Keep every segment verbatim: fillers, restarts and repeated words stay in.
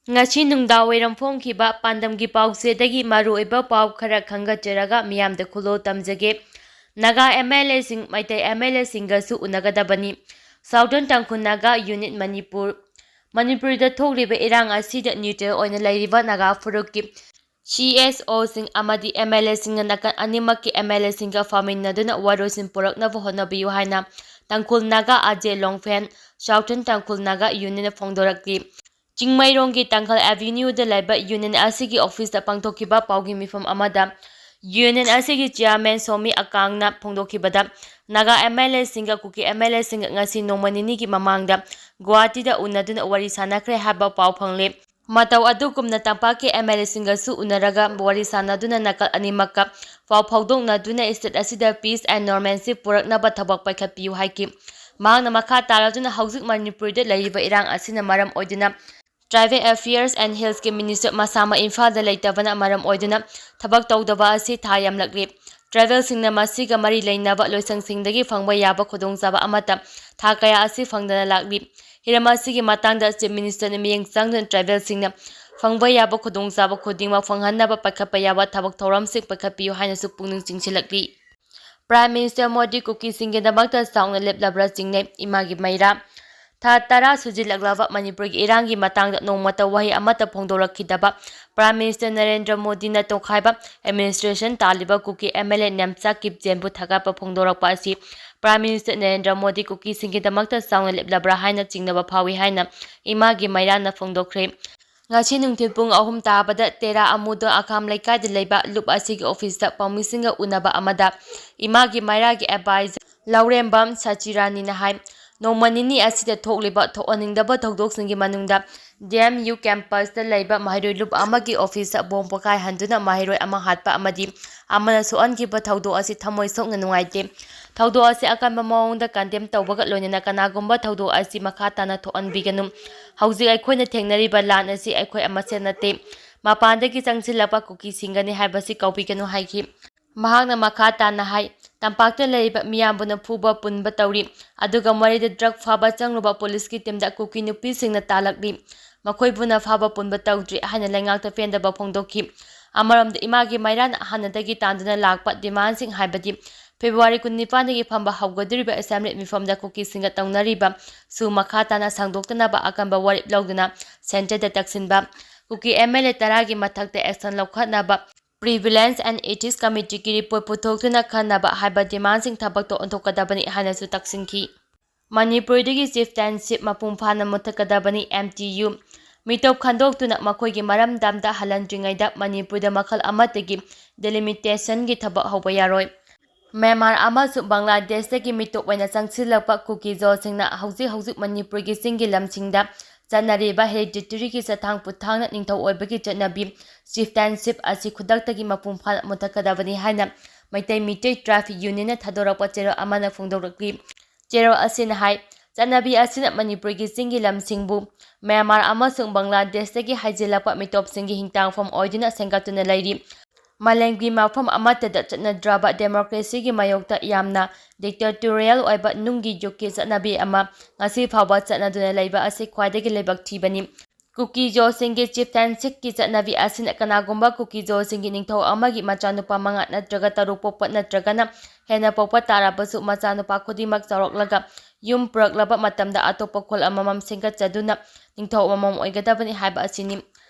ꯉꯁꯤ ꯅꯨꯡꯗꯥꯡꯋꯥꯏꯔꯝ ꯐꯣꯡꯈꯤꯕ ꯄꯥꯟꯗꯝꯒꯤ ꯄꯥꯎꯆꯦꯗꯒꯤ ꯃꯔꯨꯑꯣꯏꯕ ꯄꯥꯎ ꯈꯔ ꯈꯪꯒꯠꯆꯔꯒ ꯃꯤꯌꯥꯝꯗ ꯈꯨꯂꯣꯜ ꯇꯝꯖꯒꯦ꯫ ꯅꯥꯒꯥ ꯑꯦꯝ ꯑꯦꯜ ꯑꯦꯁꯤꯡ ꯃꯩꯇꯩ ꯑꯦꯝ ꯑꯦꯜ ꯑꯦꯁꯤꯡꯒꯁꯨ ꯎꯅꯒꯗꯕꯅꯤ꯫ Southern Tangkhul Naga Unit Manipur꯫ ꯃꯅꯤꯄꯨꯔꯗ ꯊꯣꯛꯂꯤꯕ ꯏꯔꯥꯡ ꯑꯁꯤꯗ neutral ꯑꯣꯏꯅ ꯂꯩꯔꯤꯕ ꯅꯥꯒꯥ ꯐꯨꯔꯨꯞꯀꯤ ꯁꯤ ꯑꯦꯁ ꯑꯣꯁꯤꯡ ꯑꯃꯗꯤ ꯑꯦꯝ ꯑꯦꯜ ꯑꯦꯁꯤꯡꯅ ꯅꯥꯀꯟ ꯑꯅꯤꯃꯛꯀꯤ ꯑꯦꯝ ꯑꯦꯜ ꯑꯦꯁꯤꯡꯒ ꯐꯝꯃꯤꯟꯅꯗꯨꯅ ꯋꯥꯔꯣꯏꯁꯤꯟ ꯄꯨꯔꯛꯅꯕ ꯍꯣꯠꯅꯕꯤꯌꯨ ꯍꯥꯏꯅ ꯇꯥꯡꯈꯨꯜ ꯅꯥꯒꯥ ꯑꯖꯦ ꯂꯣꯡꯐꯦꯟ, Southern Tangkhul Naga Unionꯅ ꯐꯣꯡꯗꯣꯔꯛꯂꯤ꯫ ꯆꯤꯡꯃꯩꯔꯣꯡꯒꯤ ꯇꯥꯡꯈꯜ ꯑꯦꯚꯤꯅ꯭ꯌꯨꯗ ꯂꯩꯕ ꯌꯨꯅꯤꯌꯟ ꯑꯁꯤꯒꯤ ꯑꯣꯐꯤꯁꯇ ꯄꯥꯡꯊꯣꯛꯈꯤꯕ ꯄꯥꯎꯒꯤ ꯃꯤꯐꯝ ꯑꯃꯗ ꯌꯨꯅꯤꯌꯟ ꯑꯁꯤꯒꯤ chairman Somi ꯑꯀꯥꯡꯅ ꯐꯣꯡꯗꯣꯛꯈꯤꯕꯗ, Naga M L ꯑꯦꯁꯤꯡꯒ ꯀꯨꯀꯤ ꯑꯦꯝ ꯑꯦꯜ ꯑꯦꯁꯤꯡꯒ ꯉꯁꯤ ꯅꯣꯡꯃ ꯅꯤꯅꯤꯒꯤ ꯃꯃꯥꯡꯗ ꯒꯨꯋꯥꯍꯥꯇꯤꯗ ꯎꯅꯗꯨꯅ ꯋꯥꯔꯤ ꯁꯥꯟꯅꯈ꯭ꯔꯦ ꯍꯥꯏꯕ ꯄꯥꯎ ꯐꯪꯂꯦ꯫ ꯃꯇꯧ ꯑꯗꯨꯒꯨꯝꯅ ꯇꯝꯄꯥꯛꯀꯤ ꯑꯦꯝ ꯑꯦꯜ ꯑꯦꯁꯤꯡꯒꯁꯨ ꯎꯅꯔꯒ ꯋꯥꯔꯤ ꯁꯥꯟꯅꯗꯨꯅ ꯅꯥꯀꯜ ꯑꯅꯤꯃꯛꯀ ꯄꯥꯎ ꯐꯥꯎꯗꯣꯛꯅꯗꯨꯅ state ꯑꯁꯤꯗ peace and normalcy ꯄꯨꯔꯛꯅꯕ ꯊꯕꯛ ꯄꯥꯏꯈꯠꯄꯤꯌꯨ ꯍꯥꯏꯈꯤ꯫ ꯃꯍꯥꯛꯅ ꯃꯈꯥ ꯇꯥꯔꯗꯨꯅ ꯍꯧꯖꯤꯛ ꯃꯅꯤꯄꯨꯔꯗ ꯂꯩꯔꯤꯕ ꯏꯔꯥꯡ ꯑꯁꯤꯅ ꯃꯔꯝ ꯑꯣꯏꯗꯨꯅ Tribal Affairs and Healthꯀꯤ Minister ꯃꯁꯥꯃꯛ ꯏꯝꯐꯥꯜꯗ ꯂꯩꯇꯕꯅ ꯃꯔꯝ ꯑꯣꯏꯗꯨꯅ ꯊꯕꯛ ꯇꯧꯗꯕ ꯑꯁꯤ ꯊꯥ ꯌꯥꯝꯂꯛꯂꯤ꯫ Tribalꯁꯤꯡꯅ ꯃꯁꯤꯒ ꯃꯔꯤ ꯂꯩꯅꯕ ꯂꯣꯏꯁꯪꯁꯤꯡꯗꯒꯤ ꯐꯪꯕ ꯌꯥꯕ ꯈꯨꯗꯣꯡꯆꯥꯕ ꯑꯃꯠꯇ ꯊꯥ ꯀꯌꯥ ꯑꯁꯤ ꯐꯪꯗꯅ ꯂꯥꯛꯂꯤ꯫ ꯍꯤꯔꯝ ꯑꯁꯤꯒꯤ ꯃꯇꯥꯡꯗ Chief Ministerꯅ ꯃꯤꯠꯌꯦꯡ ꯆꯪꯗꯨꯅ tribalꯁꯤꯡꯅ ꯐꯪꯕ ꯌꯥꯕ ꯈꯨꯗꯣꯡꯆꯥꯕ ꯈꯨꯗꯤꯡꯃꯛ ꯐꯪꯍꯟꯅꯕ ꯄꯥꯏꯈꯠꯄ ꯌꯥꯕ ꯊꯕꯛ ꯊꯧꯔꯝꯁꯤꯡ ꯄꯥꯏꯈꯠꯄꯤꯌꯨ ꯍꯥꯏꯅꯁꯨ ꯄꯨꯛꯅꯤꯡ ꯆꯤꯡꯁꯤꯜꯂꯛꯂꯤ꯫ Prime Minister ꯃꯣꯗꯤ ꯀꯨꯀꯤꯁꯤꯡꯒꯤꯗꯃꯛꯇ ꯆꯥꯎꯅ ꯂꯦꯞꯂꯕ꯭ꯔꯥ ꯆꯤꯡꯅꯩ꯫ ꯏꯃꯥꯒꯤ ꯃꯩꯔꯥ꯫ ꯊꯥ ꯇꯔꯥ ꯁꯨꯖꯤꯜꯂꯛꯂꯕ ꯃꯅꯤꯄꯨꯔꯒꯤ ꯏꯔꯥꯡꯒꯤ ꯃꯇꯥꯡꯗ ꯅꯣꯡꯃꯇ ꯋꯥꯍꯩ ꯑꯃꯠꯇ ꯐꯣꯡꯗꯣꯔꯛꯈꯤꯗꯕ Prime Minister ꯅꯔꯦꯟꯗ꯭ꯔ ꯃꯣꯗꯤꯅ ꯇꯣꯈꯥꯏꯕ administration ꯇꯥꯜꯂꯤꯕ ꯀꯨꯀꯤ ꯑꯦꯝ ꯑꯦꯜ ꯑꯦ ꯅꯦꯝꯆꯥ ꯀꯤꯞꯖꯦꯟꯕꯨ ꯊꯥꯒꯠꯄ ꯐꯣꯡꯗꯣꯔꯛꯄ ꯑꯁꯤ Prime Minister ꯅꯔꯦꯟꯗ꯭ꯔ ꯃꯣꯗꯤ ꯀꯨꯀꯤꯁꯤꯡꯒꯤꯗꯃꯛꯇ ꯆꯥꯎꯅ ꯂꯦꯞꯂꯕ꯭ꯔꯥ ꯍꯥꯏꯅ ꯆꯤꯡꯅꯕ ꯐꯥꯎꯏ ꯍꯥꯏꯅ ꯏꯃꯥꯒꯤ ꯃꯩꯔꯥꯅ ꯐꯣꯡꯗꯣꯛꯈ꯭ꯔꯦ꯫ ꯉꯁꯤ ꯅꯨꯡꯊꯤꯜ ꯄꯨꯡ ꯑꯍꯨꯝ ꯇꯥꯕꯗ ꯇꯦꯔꯥ ꯑꯃꯨꯗꯣ ꯑꯈꯥꯝ ꯂꯩꯀꯥꯏꯗ ꯂꯩꯕ ꯂꯨꯞ ꯑꯁꯤꯒꯤ ꯑꯣꯐꯤꯁꯇ ꯄꯥꯎꯃꯤꯁꯤꯡꯒ ꯎꯅꯕ ꯑꯃꯗ ꯏꯃꯥꯒꯤ ꯃꯩꯔꯥꯒꯤ advisor ꯂꯧꯔꯦꯝꯕꯝ ꯁꯆꯤꯔꯥꯅꯤꯅ ꯍꯥꯏ, ꯅꯣꯡꯃ ꯅꯤꯅꯤ ꯑꯁꯤꯗ ꯊꯣꯛꯂꯤꯕ ꯊꯣꯛꯍꯟꯅꯤꯡꯗꯕ ꯊꯧꯗꯣꯛꯁꯤꯡꯒꯤ ꯃꯅꯨꯡꯗ D M U campusꯇ ꯂꯩꯕ ꯃꯍꯩꯔꯣꯏ ꯂꯨꯞ ꯑꯃꯒꯤ ꯑꯣꯐꯤꯁꯇ ꯕꯣꯝ ꯄꯣꯈꯥꯏꯍꯟꯗꯨꯅ ꯃꯍꯩꯔꯣꯏ ꯑꯃ ꯍꯥꯠꯄ ꯑꯃꯗꯤ ꯑꯃꯅ ꯁꯣꯛꯍꯟꯈꯤꯕ ꯊꯧꯗꯣꯛ ꯑꯁꯤ ꯊꯃꯣꯏ ꯁꯣꯛꯅ ꯅꯨꯡꯉꯥꯏꯇꯦ꯫ ꯊꯧꯗꯣꯛ ꯑꯁꯤ ꯑꯀꯟꯕ ꯃꯑꯣꯡꯗ condemn ꯇꯧꯕꯒ ꯂꯣꯏꯅꯅ ꯀꯅꯥꯒꯨꯝꯕ ꯊꯧꯗꯣꯛ ꯑꯁꯤ ꯃꯈꯥ ꯇꯥꯅ ꯊꯣꯛꯍꯟꯕꯤꯒꯅꯨ꯫ ꯍꯧꯖꯤꯛ ꯑꯩꯈꯣꯏꯅ ꯊꯦꯡꯅꯔꯤꯕ ꯂꯥꯟ ꯑꯁꯤ ꯑꯩꯈꯣꯏ ꯑꯃꯁꯦꯟ ꯅꯠꯇꯦ, ꯃꯄꯥꯟꯗꯒꯤ ꯆꯪꯁꯤꯜꯂꯛꯄ ꯀꯨꯀꯤꯁꯤꯡꯒꯅꯤ ꯍꯥꯏꯕꯁꯤ ꯀꯥꯎꯕꯤꯒꯅꯨ ꯍꯥꯏꯈꯤ꯫ ꯃꯍꯥꯛꯅ ꯃꯈꯥ ꯇꯥꯅ ꯍꯥꯏ, ꯇꯝꯄꯥꯛꯇ ꯂꯩꯔꯤꯕ ꯃꯤꯌꯥꯝꯕꯨꯅ ꯐꯨꯕ ꯄꯨꯟꯕ ꯇꯧꯔꯤ, ꯑꯗꯨꯒ ꯃꯣꯔꯦꯗ drug ꯐꯥꯕ ꯆꯪꯂꯨꯕ ꯄꯨꯂꯤꯁꯀꯤ teamꯗ ꯀꯨꯀꯤ ꯅꯨꯄꯤꯁꯤꯡꯅ ꯇꯥꯜꯂꯛꯂꯤ꯫ ꯃꯈꯣꯏꯕꯨꯅ ꯐꯥꯕ ꯄꯨꯟꯕ ꯇꯧꯗ꯭ꯔꯤ ꯍꯥꯏꯅ ꯂꯩꯉꯥꯛꯇ ꯄꯦꯟꯗꯕ ꯐꯣꯡꯗꯣꯛꯈꯤ꯫ ꯑꯃꯔꯣꯝꯗ ꯏꯃꯥꯒꯤ ꯃꯩꯔꯥꯅ ꯍꯥꯟꯅꯗꯒꯤ ꯇꯥꯟꯗꯨꯅ ꯂꯥꯛꯄ ꯗꯤꯃꯥꯟꯁꯤꯡ ꯍꯥꯏꯕꯗꯤ ꯐꯦꯕ꯭ꯔꯨꯋꯥꯔꯤ ꯀꯨꯟꯅꯤꯄꯥꯟꯗꯒꯤ ꯐꯝꯕ ꯍꯧꯒꯗꯧꯔꯤꯕ ꯑꯦꯁꯦꯝꯕ꯭ꯂꯤ ꯃꯤꯐꯝꯗ ꯀꯨꯀꯤꯁꯤꯡꯒ ꯇꯧꯅꯔꯤꯕ ꯁꯨ ꯃꯈꯥ ꯇꯥꯅ ꯁꯥꯡꯗꯣꯛꯇꯅꯕ ꯑꯀꯟꯕ ꯋꯥꯔꯦꯞ ꯂꯧꯗꯨꯅ ꯁꯦꯟꯇꯔꯗ ꯇꯛꯁꯤꯟꯕ, ꯀꯨꯀꯤ ꯑꯦꯝ ꯑꯦꯜ ꯑꯦ ꯇꯔꯥꯒꯤ ꯃꯊꯛꯇ ꯑꯦꯛꯁꯟ ꯂꯧꯈꯠꯅꯕ Prevalence and Ethics Committeeꯒꯤ ꯔꯤꯄꯣꯔꯠ ꯄꯨꯊꯣꯛꯇꯨꯅ ꯈꯟꯅꯕ ꯍꯥꯏꯕ ꯗꯤꯃꯥꯟꯁꯤꯡ ꯊꯕꯛꯇ ꯑꯣꯟꯊꯣꯛꯀꯗꯕꯅꯤ ꯍꯥꯏꯅꯁꯨ ꯇꯛꯁꯤꯟꯈꯤ꯫ ꯃꯅꯤꯄꯨꯔꯗꯒꯤ ꯆꯤꯐꯇꯦꯟꯁꯤꯞ ꯃꯄꯨꯡ ꯐꯥꯅ ꯃꯨꯠꯊꯠꯀꯗꯕꯅꯤ, ꯑꯦꯝ ꯇꯤ ꯌꯨ꯫ ꯃꯤꯇꯣꯞ ꯈꯟꯗꯣꯛꯇꯨꯅ ꯃꯈꯣꯏꯒꯤ ꯃꯔꯝꯗ ꯑꯝꯇ ꯍꯜꯍꯟꯗ꯭ꯔꯤꯉꯩꯗ ꯃꯅꯤꯄꯨꯔꯗ ꯃꯈꯜ ꯑꯃꯠꯇꯒꯤ ꯗꯤꯂꯤꯃꯤꯇꯦꯁꯟꯒꯤ ꯊꯕꯛ ꯍꯧꯕ ꯌꯥꯔꯣꯏ꯫ ꯃ꯭ꯌꯥꯟꯃꯥꯔ ꯑꯃꯁꯨꯡ ꯕꯪꯒ꯭ꯂꯥꯗꯦꯁꯇꯒꯤ ꯃꯤꯇꯣꯞ ꯑꯣꯏꯅ ꯆꯪꯁꯤꯜꯂꯛꯄ ꯀꯨꯀꯤ ꯖꯣꯁꯤꯡꯅ ꯍꯧꯖꯤꯛ ꯍꯧꯖꯤꯛ ꯃꯅꯤꯄꯨꯔꯒꯤ ꯆꯤꯡꯒꯤ ꯂꯝꯁꯤꯡꯗ ꯆꯠꯅꯔꯤꯕ ꯍꯦꯔꯤꯗꯤꯇꯔꯤꯒꯤ ꯆꯊꯥꯡ ꯄꯨꯊꯥꯡꯅ ꯅꯤꯡꯊꯧ ꯑꯣꯏꯕꯒꯤ ꯆꯠꯅꯕꯤ ꯆꯤꯐꯇꯦꯟꯁꯤꯞ ꯑꯁꯤ ꯈꯨꯗꯛꯇꯒꯤ ꯃꯄꯨꯡ ꯐꯥꯅ ꯃꯨꯠꯊꯠꯀꯗꯕꯅꯤ ꯍꯥꯏꯅ ꯃꯩꯇꯩ ꯃꯤꯇꯩ ꯇ꯭ꯔꯥꯏꯕ ꯌꯨꯅꯤꯌꯟꯅ ꯊꯥꯗꯣꯔꯛꯄ ꯆꯦꯔꯣꯜ ꯑꯃꯅ ꯐꯣꯡꯗꯣꯔꯛꯂꯤ꯫ ꯆꯦꯔꯣꯜ ꯑꯁꯤꯅ ꯍꯥꯏ, ꯆꯠꯅꯕꯤ ꯑꯁꯤꯅ ꯃꯅꯤꯄꯨꯔꯒꯤ ꯆꯤꯡꯒꯤ ꯂꯝꯁꯤꯡꯕꯨ ꯃ꯭ꯌꯥꯟꯃꯥꯔ ꯑꯃꯁꯨꯡ ꯕꯪꯒ꯭ꯂꯥꯗꯦꯁꯇꯒꯤ ꯍꯥꯏꯖꯤꯜꯂꯛꯄ ꯃꯤꯇꯣꯞꯁꯤꯡꯒꯤ ꯍꯤꯡꯇꯥꯡꯐꯝ ꯑꯣꯏꯗꯨꯅ ꯁꯦꯝꯒꯠꯇꯨꯅ ꯂꯩꯔꯤ꯫ ꯃꯥꯂꯦꯝꯒꯤ ꯃꯐꯝ ꯑꯃꯠꯇꯗ ꯆꯠꯅꯗ꯭ꯔꯕ ꯗꯦꯃꯣꯀ꯭ꯔꯦꯁꯤꯒꯤ ꯃꯥꯌꯣꯛꯇ ꯌꯥꯝꯅ ꯗꯤꯛꯇꯦꯇꯣꯔꯤꯌꯦꯜ ꯑꯣꯏꯕ ꯅꯨꯡꯒꯤ ꯌꯨꯒꯀꯤ ꯆꯠꯅꯕꯤ ꯑꯃ ꯉꯁꯤ ꯐꯥꯎꯕ ꯆꯠꯅꯗꯨꯅ ꯂꯩꯕ ꯑꯁꯤ ꯈ꯭ꯋꯥꯏꯗꯒꯤ ꯂꯥꯏꯕꯛ ꯊꯤꯕꯅꯤ꯫ ꯀꯨꯀꯤ ꯖꯣꯁꯤꯡꯒꯤ ꯆꯤꯐꯇꯦꯟꯁꯤꯞꯀꯤ ꯆꯠꯅꯕꯤ ꯑꯁꯤꯅ ꯀꯅꯥꯒꯨꯝꯕ ꯀꯨꯀꯤ ꯖꯣꯁꯤꯡꯒꯤ ꯅꯤꯡꯊꯧ ꯑꯃꯒꯤ ꯃꯆꯥꯅꯨꯄꯥ ꯃꯉꯥ ꯅꯠꯇ꯭ꯔꯒ ꯇꯔꯨꯛ ꯄꯣꯛꯄ ꯅꯠꯇ꯭ꯔꯒꯅ ꯍꯦꯟꯅ ꯄꯣꯛꯄ ꯇꯥꯔꯕꯁꯨ, ꯃꯆꯥꯅꯨꯄꯥ ꯈꯨꯗꯤꯡꯃꯛ ꯆꯥꯎꯔꯛꯂꯒ ꯌꯨꯝ ꯄꯨꯔꯛꯂꯕ ꯃꯇꯝꯗ ꯑꯇꯣꯞꯄ ꯈꯨꯜ ꯑꯃꯃꯝ ꯁꯦꯝꯒꯠꯆꯗꯨꯅ ꯅꯤꯡꯊꯧ ꯑꯃꯃꯝ ꯑꯣꯏꯒꯗꯕꯅꯤ ꯍꯥꯏꯕ ꯑꯁꯤꯅꯤ꯫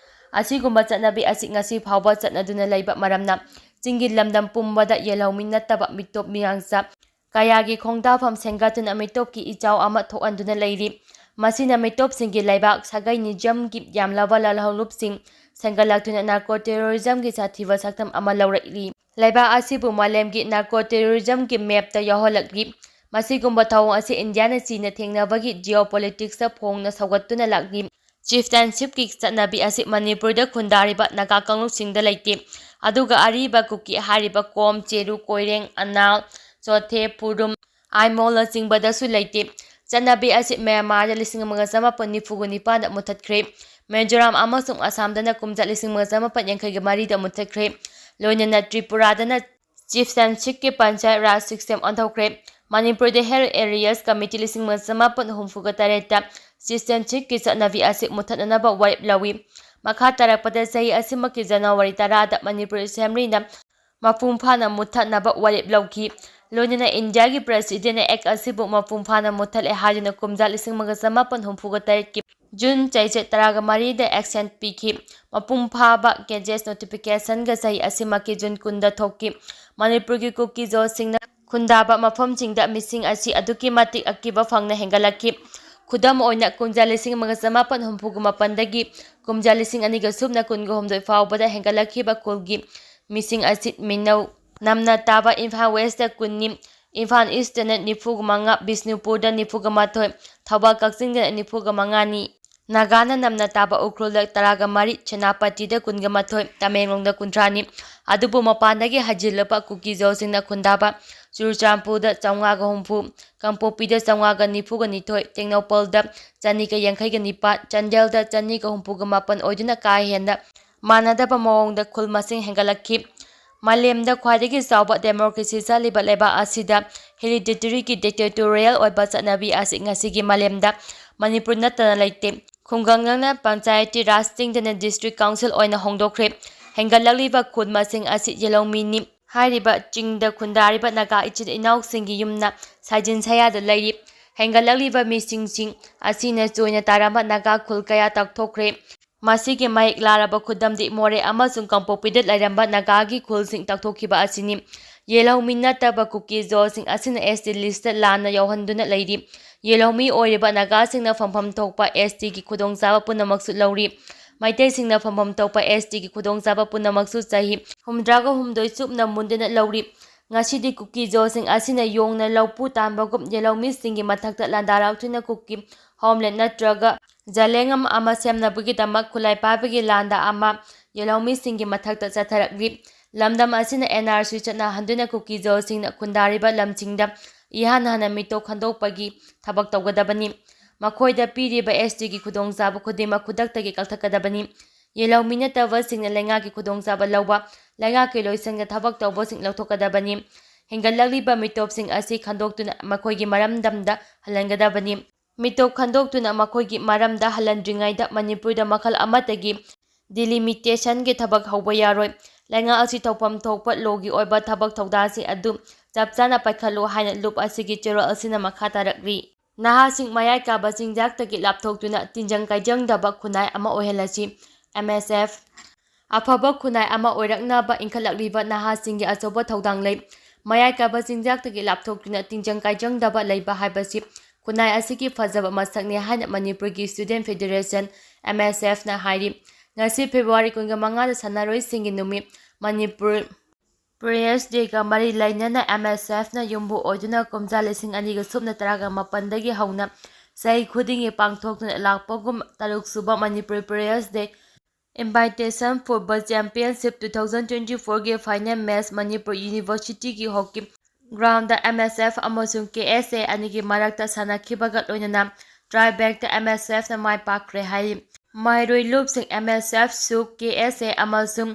ꯑꯁꯤꯒꯨꯝꯕ ꯆꯠꯅꯕꯤ ꯑꯁꯤ ꯉꯁꯤ ꯐꯥꯎꯕ ꯆꯠꯅꯗꯨꯅ ꯂꯩꯕ ꯃꯔꯝꯅ ꯆꯤꯡꯒꯤ ꯂꯝꯗꯝ ꯄꯨꯝꯕꯗ ꯌꯦꯜꯍꯧꯃꯤ ꯅꯠꯇꯕ ꯃꯤꯇꯣꯞ ꯃꯤꯌꯥꯡꯆꯥ ꯀꯌꯥꯒꯤ ꯈꯣꯡꯗꯥꯐꯝ ꯁꯦꯝꯒꯠꯇꯨꯅ ꯃꯤꯇꯣꯞꯀꯤ ꯏꯆꯥꯎ ꯑꯃ ꯊꯣꯛꯍꯟꯗꯨꯅ ꯂꯩꯔꯤ꯫ ꯃꯁꯤꯅ ꯃꯤꯇꯣꯞꯁꯤꯡꯒꯤ ꯂꯩꯕꯥꯛ ꯁꯥꯒꯩ ꯅꯤꯖꯝꯒꯤ ꯌꯥꯝꯂꯕ ꯂꯥꯜꯍꯧꯂꯨꯞꯁꯤꯡ ꯁꯦꯝꯒꯠꯂꯛꯇꯨꯅ ꯅꯥꯔꯀꯣ ꯇꯦꯔꯣꯔꯤꯖꯝꯒꯤ ꯁꯥꯊꯤꯕ ꯁꯛꯇꯝ ꯑꯃ ꯂꯧꯔꯛꯂꯤ꯫ ꯂꯩꯕꯥꯛ ꯑꯁꯤꯕꯨ ꯃꯥꯂꯦꯝꯒꯤ ꯅꯥꯔꯀꯣ ꯇꯦꯔꯣꯔꯤꯖꯝꯒꯤ ꯃꯦꯞꯇ ꯌꯥꯎꯍꯜꯂꯛꯂꯤ꯫ ꯃꯁꯤꯒꯨꯝꯕ ꯊꯧꯑꯣꯡ ꯑꯁꯤ ꯏꯟꯗꯤꯌꯥꯅ ꯆꯤꯅ ꯊꯦꯡꯅꯕꯒꯤ ꯖꯤꯑꯣꯄꯣꯂꯤꯇꯤꯛꯁꯇ ꯐꯣꯡꯅ ꯁꯧꯒꯠꯇꯨꯅ ꯂꯥꯛꯂꯤ꯫ ꯆꯤꯐꯇꯦꯟꯁꯤꯞꯀꯤ ꯆꯠꯅꯕꯤ ꯑꯁꯤ ꯃꯅꯤꯄꯨꯔꯗ ꯈꯨꯟꯗꯥꯔꯤꯕ ꯅꯥꯒꯥ ꯀꯥꯡꯂꯨꯞꯁꯤꯡꯗ ꯂꯩꯇꯦ꯫ ꯑꯗꯨꯒ ꯑꯔꯤꯕ ꯀꯨꯀꯤ ꯍꯥꯏꯔꯤꯕ ꯀꯣꯝ, ꯆꯦꯔꯨ, ꯀꯣꯏꯔꯦꯡ, ꯑꯅꯥꯜ, ꯆꯣꯊꯦ, ꯄꯨꯔꯨꯝ, ꯑꯥꯏꯃꯣꯜꯅꯆꯤꯡꯕꯗꯁꯨ ꯂꯩꯇꯦ꯫ ꯆꯠꯅꯕꯤ ꯑꯁꯤ ꯃ꯭ꯌꯥꯟꯃꯥꯔꯗ ꯂꯤꯁꯤꯡ ꯑꯃꯒ ꯆꯃꯥꯄꯟ ꯅꯤꯐꯨꯒ ꯅꯤꯄꯥꯟꯗ ꯃꯨꯠꯊꯠꯈ꯭ꯔꯦ꯫ ꯃꯤꯖꯣꯔꯥꯝ ꯑꯃꯁꯨꯡ ꯑꯁꯥꯝꯗꯅ ꯀꯨꯝꯖꯥ ꯂꯤꯁꯤꯡ ꯑꯃꯒ ꯆꯃꯥꯄꯟ ꯌꯥꯡꯈꯩꯒ ꯃꯔꯤꯗ ꯃꯨꯠꯊꯠꯈ꯭ꯔꯦ꯫ ꯂꯣꯏꯅꯅ ꯇ꯭ꯔꯤꯄꯨꯔꯥꯗꯅ ꯆꯤꯐꯇꯦꯟꯁꯤꯞꯀꯤ ꯄꯟꯆꯥꯌꯠ ꯔꯥꯖ ꯁꯤꯁꯇꯦꯝ ꯑꯣꯟꯊꯣꯛꯈ꯭ꯔꯦ꯫ ꯃꯅꯤꯄꯨꯔꯗ Hill Areas Committee ꯂꯤꯁꯤꯡ ꯑꯃ ꯆꯃꯥꯄꯟ ꯍꯨꯝꯐꯨꯒ ꯇꯔꯦꯠꯇ citizenship ꯀꯤ ꯆꯠꯅꯕꯤ ꯑꯁꯤ ꯃꯨꯊꯠꯅꯅꯕ ꯋꯥꯔꯦꯞ ꯂꯧꯏ꯫ ꯃꯈꯥ ꯇꯥꯔꯛꯄꯗ ꯆꯍꯤ ꯑꯁꯤꯃꯛꯀꯤ January ꯇꯔꯥꯗ ꯃꯅꯤꯄꯨꯔ Assembly ꯅ ꯃꯄꯨꯡ ꯐꯥꯅ ꯃꯨꯊꯠꯅꯕ ꯋꯥꯔꯦꯞ ꯂꯧꯈꯤ꯫ ꯂꯣꯏꯅꯅ ꯏꯟꯗꯤꯌꯥꯒꯤ President ꯅ Act ꯑꯁꯤꯕꯨ ꯃꯄꯨꯡ ꯐꯥꯅ ꯃꯨꯊꯠꯂꯦ ꯍꯥꯏꯗꯨꯅ ꯀꯨꯝꯖꯥ ꯂꯤꯁꯤꯡ ꯑꯃꯒ ꯆꯃꯥꯄꯟ ꯍꯨꯝꯐꯨꯒ ꯇꯔꯦꯠꯀꯤ June ꯆꯩꯆꯠ ꯇꯔꯥꯒ ꯃꯔꯤꯗ action ꯄꯤꯈꯤ꯫ ꯃꯄꯨꯡ ꯐꯥꯕ Gazette notification ꯒ ꯆꯍꯤ ꯑꯁꯤꯃꯛꯀꯤ June ꯀꯨꯟꯗ ꯊꯣꯛꯈꯤ꯫ ꯃꯅꯤꯄꯨꯔꯒꯤ ꯀꯨꯀꯤ-ꯖꯣꯁꯤꯡꯅ ꯈꯨꯟꯗꯥꯕ ꯃꯐꯝꯁꯤꯡꯗ ꯃꯤꯁꯤꯡ ꯑꯁꯤ ꯑꯗꯨꯛꯀꯤ ꯃꯇꯤꯛ ꯑꯀꯤꯕ ꯐꯪꯅ ꯍꯦꯟꯒꯠꯂꯛꯈꯤ꯫ ꯈꯨꯗꯝ ꯑꯣꯏꯅ, ꯀꯨꯝꯖꯥ ꯂꯤꯁꯤꯡ ꯑꯃꯒ ꯆꯃꯥꯄꯟ ꯍꯨꯝꯐꯨꯒ ꯃꯥꯄꯟꯗꯒꯤ ꯀꯨꯝꯖꯥ ꯂꯤꯁꯤꯡ ꯑꯅꯤꯒ ꯁꯨꯞꯅ ꯀꯨꯟꯒ ꯍꯨꯝꯗꯣꯏ ꯐꯥꯎꯕꯗ ꯍꯦꯟꯒꯠꯂꯛꯈꯤꯕ ꯈꯨꯜꯒꯤ ꯃꯤꯁꯤꯡ ꯑꯁꯤ ꯃꯤꯅꯧ ꯅꯝꯅ ꯇꯥꯕ ꯏꯝꯐꯥꯜ West ꯇ ꯀꯨꯟꯅꯤ, ꯏꯝꯐꯥꯜ East ꯇꯅ ꯅꯤꯐꯨꯒ ꯃꯉꯥ, ꯕꯤꯁꯅꯨꯄꯨꯔꯗ ꯅꯤꯐꯨꯒ ꯃꯥꯊꯣꯏ, ꯊꯧꯕꯥꯜ ꯀꯛꯆꯤꯡꯗꯅ ꯅꯤꯐꯨꯒ ꯃꯉꯥꯅꯤ꯫ ꯅꯥꯒꯥꯅ ꯅꯝꯅ ꯇꯥꯕ ꯎꯈ꯭ꯔꯨꯜꯗ ꯇꯔꯥꯒ ꯃꯔꯤ, ꯁꯦꯅꯥꯄꯇꯤꯗ ꯀꯨꯟꯒ ꯃꯥꯊꯣꯏ, ꯇꯃꯦꯡꯂꯣꯡꯗ ꯀꯨꯟꯊ꯭ꯔꯥꯅꯤ꯫ ꯑꯗꯨꯕꯨ ꯃꯄꯥꯟꯗꯒꯤ ꯍꯩꯖꯤꯜꯂꯕ ꯀꯨꯀꯤ-ꯖꯣꯁꯤꯡꯅ ꯈꯨꯟꯗꯥꯕ ꯆꯨꯔꯆꯥꯟꯄꯨꯔꯗ ꯆꯥꯝꯃꯉꯥꯒ ꯍꯨꯝꯐꯨ, ꯀꯥꯡꯄꯣꯛꯄꯤꯗ ꯆꯥꯝꯃꯉꯥꯒ ꯅꯤꯐꯨꯒ ꯅꯤꯊꯣꯏ, ꯇꯦꯡꯅꯧꯄꯜꯗ ꯆꯅꯤꯒ ꯌꯥꯡꯈꯩꯒ ꯅꯤꯄꯥꯟ, ꯆꯥꯟꯗꯦꯜꯗ ꯆꯅꯤꯒ ꯍꯨꯝꯐꯨꯒ ꯃꯥꯄꯟ ꯑꯣꯏꯗꯨꯅ ꯀꯥ ꯍꯦꯟꯅ ꯃꯥꯟꯅꯗꯕ ꯃꯑꯣꯡꯗ ꯈꯨꯜ ꯃꯁꯤꯡ ꯍꯦꯟꯒꯠꯂꯛꯈꯤ꯫ ꯃꯥꯂꯦꯝꯗ ꯈ꯭ꯋꯥꯏꯗꯒꯤ ꯆꯥꯎꯕ democracy ꯆꯠꯂꯤꯕ ꯂꯩꯕꯥꯛ ꯑꯁꯤꯗ hereditary ꯒꯤ dictatorial ꯑꯣꯏꯕ ꯆꯠꯅꯕꯤ ꯑꯁꯤ ꯉꯁꯤꯒꯤ ꯃꯥꯂꯦꯝꯗ ꯃꯅꯤꯄꯨꯔ ꯅꯠꯇꯅ ꯂꯩꯇꯦ꯫ ꯈꯨꯡꯒꯪꯗꯅ ꯄꯟꯆꯥꯌꯇꯤ ꯔꯥꯖ, ꯆꯤꯡꯗꯅ district council ꯑꯣꯏꯅ ꯍꯣꯡꯗꯣꯛꯈ꯭ꯔꯦ꯫ ꯍꯦꯟꯒꯠꯂꯛꯂꯤꯕ ꯈꯨꯜ ꯃꯁꯤꯡ ꯑꯁꯤ ꯌꯦꯜꯍꯧꯃꯤꯅꯤ꯫ ꯍꯥꯏꯔꯤꯕ ꯆꯤꯡꯗ ꯈꯨꯟꯗꯥꯔꯤꯕ ꯅꯥꯒꯥ ꯏꯆꯤꯜ ꯏꯅꯥꯎꯁꯤꯡꯒꯤ ꯌꯨꯝꯅ ꯁꯥꯏꯖꯤꯟ ꯁꯌꯥꯗ ꯂꯩꯔꯤ꯫ ꯍꯦꯟꯒꯠꯂꯛꯂꯤꯕ ꯃꯤꯁꯤꯡꯁꯤꯡ ꯑꯁꯤꯅ ꯆꯣꯏꯅ ꯇꯥꯔꯝꯕ ꯅꯥꯒꯥ ꯈꯨꯜ ꯀꯌꯥ ꯇꯥꯛꯊꯣꯛꯈ꯭ꯔꯦ꯫ ꯃꯁꯤꯒꯤ ꯃꯌꯦꯛ ꯂꯥꯔꯕ ꯈꯨꯗꯝꯗꯤ ꯃꯣꯔꯦ ꯑꯃꯁꯨꯡ ꯀꯥꯡꯄꯣꯛꯄꯤꯗ ꯂꯩꯔꯝꯕ ꯅꯥꯒꯥꯒꯤ ꯈꯨꯜꯁꯤꯡ ꯇꯥꯛꯊꯣꯛꯈꯤꯕ ꯑꯁꯤꯅꯤ꯫ ꯌꯦꯜꯍꯧꯃꯤ ꯅꯠꯇꯕ ꯀꯨꯀꯤ-ꯖꯣꯁꯤꯡ ꯑꯁꯤꯅ S T list ꯇ ꯂꯥꯟꯅ ꯌꯥꯎꯍꯟꯗꯨꯅ ꯂꯩꯔꯤ꯫ ꯌꯦꯜꯍꯧꯃꯤ ꯑꯣꯏꯔꯤꯕ ꯅꯥꯒꯥꯁꯤꯡꯅ ꯐꯪꯐꯝ ꯊꯣꯛꯄ S T ꯒꯤ ꯈꯨꯗꯣꯡꯆꯥꯕ ꯄꯨꯝꯅꯃꯛꯁꯨ ꯂꯧꯔꯤ꯫ ꯃꯩꯇꯩꯁꯤꯡꯅ ꯐꯪꯐꯝ ꯊꯣꯛꯄ S T ꯒꯤ ꯈꯨꯗꯣꯡꯆꯥꯕ ꯄꯨꯝꯅꯃꯛꯁꯨ ꯆꯍꯤ ꯍꯨꯝꯗ꯭ꯔꯥꯒ ꯍꯨꯝꯗꯣꯏ ꯆꯨꯞꯅ ꯃꯨꯟꯗꯨꯅ ꯂꯧꯔꯤ꯫ ꯉꯁꯤꯗꯤ ꯀꯨꯀꯤ-ꯖꯣꯁꯤꯡ ꯑꯁꯤꯅ ꯌꯣꯡꯅ ꯂꯧꯄꯨ ꯇꯥꯟꯕꯒꯨꯝ ꯌꯦꯜꯍꯧꯃꯤꯁꯤꯡꯒꯤ ꯃꯊꯛꯇ ꯂꯥꯟꯗꯥꯔꯛꯇꯨꯅ ꯀꯨꯀꯤ homeland ꯅꯠꯇ꯭ꯔꯒ ꯖꯂꯦꯡꯉꯝ ꯑꯃ ꯁꯦꯝꯅꯕꯒꯤꯗꯃꯛ ꯈꯨꯠꯂꯥꯏ ꯄꯥꯏꯕꯒꯤ ꯂꯥꯟꯗꯥ ꯑꯃ ꯌꯦꯜꯍꯧꯃꯤꯁꯤꯡꯒꯤ ꯃꯊꯛꯇ ꯆꯠꯊꯔꯛꯂꯤ꯫ ꯂꯝꯗꯝ ꯑꯁꯤꯅ N R C ꯆꯠꯅꯍꯟꯗꯨꯅ ꯀꯨꯀꯤ-ꯖꯣꯁꯤꯡꯅ ꯈꯨꯟꯗꯥꯔꯤꯕ ꯂꯝꯁꯤꯡꯗ ꯏꯍꯥꯟ ꯍꯥꯟꯅ ꯃꯤꯇꯣꯞ ꯈꯟꯗꯣꯛꯄꯒꯤ ꯊꯕꯛ ꯇꯧꯒꯗꯕꯅꯤ꯫ ꯃꯈꯣꯏꯗ ꯄꯤꯔꯤꯕ S T ꯒꯤ ꯈꯨꯗꯣꯡꯆꯥꯕ ꯈꯨꯗꯤꯡꯃꯛ ꯈꯨꯗꯛꯇꯒꯤ ꯀꯛꯊꯠꯀꯗꯕꯅꯤ꯫ ꯌꯦꯜꯍꯧꯃꯤ ꯅꯠꯇꯕꯁꯤꯡꯅ ꯂꯩꯉꯥꯛꯀꯤ ꯈꯨꯗꯣꯡꯆꯥꯕ ꯂꯧꯕ, ꯂꯩꯉꯥꯛꯀꯤ ꯂꯣꯏꯁꯪꯗ ꯊꯕꯛ ꯇꯧꯕꯁꯤꯡ ꯂꯧꯊꯣꯛꯀꯗꯕꯅꯤ꯫ ꯍꯦꯟꯒꯠꯂꯛꯂꯤꯕ ꯃꯤꯇꯣꯞꯁꯤꯡ ꯑꯁꯤ ꯈꯟꯗꯣꯛꯇꯨꯅ ꯃꯈꯣꯏꯒꯤ ꯃꯔꯝꯗꯝꯗ ꯍꯜꯍꯟꯒꯗꯕꯅꯤ꯫ ꯃꯤꯇꯣꯞ ꯈꯟꯗꯣꯛꯇꯨꯅ ꯃꯈꯣꯏꯒꯤ ꯃꯔꯝꯗ ꯍꯜꯍꯟꯗ꯭ꯔꯤꯉꯩꯗ ꯃꯅꯤꯄꯨꯔꯗ ꯃꯈꯜ ꯑꯃꯠꯇꯒꯤ ꯗꯤꯂꯤꯃꯤꯇꯦꯁꯟꯒꯤ ꯊꯕꯛ ꯍꯧꯕ ꯌꯥꯔꯣꯏ꯫ ꯂꯩꯉꯥꯛ ꯑꯁꯤ ꯇꯧꯐꯝ ꯊꯣꯛꯄ ꯂꯣꯒꯤ ꯑꯣꯏꯕ ꯊꯕꯛ ꯊꯧꯗꯥꯡꯁꯤꯡ ꯑꯗꯨ ꯆꯞ ꯆꯥꯅ ꯄꯥꯏꯈꯠꯂꯨ ꯍꯥꯏꯅ ꯂꯨꯞ ꯑꯁꯤꯒꯤ ꯆꯦꯔꯣꯜ ꯑꯁꯤꯅ ꯃꯈꯥ ꯇꯥꯔꯛꯂꯤ꯫ ꯅꯍꯥꯁꯤꯡ ꯃꯌꯥꯏ ꯀꯥꯕ ꯆꯤꯟꯖꯥꯛꯇꯒꯤ ꯂꯥꯞꯊꯣꯛꯇꯨꯅ ꯇꯤꯟꯖꯪ ꯀꯥꯏꯖꯪꯗꯕ ꯈꯨꯟꯅꯥꯏ ꯑꯃ ꯑꯣꯏꯍꯜꯂꯁꯤ꯫ M S F. ꯑꯐꯕ ꯈꯨꯟꯅꯥꯏ ꯑꯃ ꯑꯣꯏꯔꯛꯅꯕ ꯏꯟꯈꯠꯂꯛꯂꯤꯕ ꯅꯍꯥꯁꯤꯡꯒꯤ ꯑꯆꯧꯕ ꯊꯧꯗꯥꯡ ꯂꯩ꯫ ꯃꯌꯥꯏ ꯀꯥꯕ ꯆꯤꯟꯖꯥꯛꯇꯒꯤ ꯂꯥꯞꯊꯣꯛꯇꯨꯅ ꯇꯤꯟꯖꯪ ꯀꯥꯏꯖꯪꯗꯕ ꯂꯩꯕ ꯍꯥꯏꯕꯁꯤ ꯈꯨꯟꯅꯥꯏ ꯑꯁꯤꯒꯤ ꯐꯖꯕ ꯃꯁꯛꯅꯤ ꯍꯥꯏꯅ ꯃꯅꯤꯄꯨꯔꯒꯤ ꯁ꯭ꯇꯨꯗꯦꯟꯠ ꯐꯦꯗꯦꯔꯦꯁꯟ, ꯑꯦꯝ ꯑꯦꯁ ꯑꯦꯐꯅ ꯍꯥꯏꯔꯤ꯫ ꯉꯁꯤ ꯐꯦꯕ꯭ꯔꯨꯋꯥꯔꯤ ꯀꯨꯟꯃꯉꯥꯗ ꯁꯥꯟꯅꯔꯣꯏꯁꯤꯡꯒꯤ ꯅꯨꯃꯤꯠ, ꯃꯅꯤꯄꯨꯔ ꯄ꯭ꯔꯦꯁ ꯗꯦꯒ ꯃꯔꯤ ꯂꯩꯅꯅ ꯑꯦꯝ ꯑꯦꯁ ꯑꯦꯐꯅ ꯌꯨꯝꯕꯨ ꯑꯣꯏꯗꯨꯅ ꯀꯨꯝꯖꯥ ꯂꯤꯁꯤꯡ ꯑꯅꯤꯒ ꯁꯨꯞꯅ ꯇꯔꯥꯒ ꯃꯥꯄꯟꯗꯒꯤ ꯍꯧꯅ ꯆꯍꯤ ꯈꯨꯗꯤꯡꯒꯤ ꯄꯥꯡꯊꯣꯛꯇꯨꯅ ꯂꯥꯛꯄꯒꯨꯝ, ꯇꯔꯨꯛ ꯁꯨꯕ Manipur press day invitation football championship two thousand twenty ꯐꯣꯔꯒꯤ ꯐꯥꯏꯅꯦꯜ ꯃꯦꯆ ꯃꯅꯤꯄꯨꯔ ꯌꯨꯅꯤꯚꯔꯁꯤꯇꯤꯒꯤ hockey ground M S F ꯑꯃꯁꯨꯡ ꯀꯦ ꯑꯦꯁ ꯑꯦ ꯑꯅꯤꯒꯤ ꯃꯔꯛꯇ ꯁꯥꯟꯅꯈꯤꯕꯒ ꯂꯣꯏꯅꯅ ꯇ꯭ꯔꯥꯏ ꯕ꯭ꯔꯦꯛꯇ ꯑꯦꯝ ꯑꯦꯁ ꯑꯦꯐꯅ ꯃꯥꯏ ꯄꯥꯛꯈ꯭ꯔꯦ ꯍꯥꯏꯔꯤ꯫ ꯃꯍꯩꯔꯣꯏ ꯂꯨꯞꯁꯤꯡ ꯑꯦꯝ ꯑꯦꯁ ꯑꯦꯐꯁꯨ, ꯀꯦ ꯑꯦꯁ ꯑꯦ ꯑꯃꯁꯨꯡ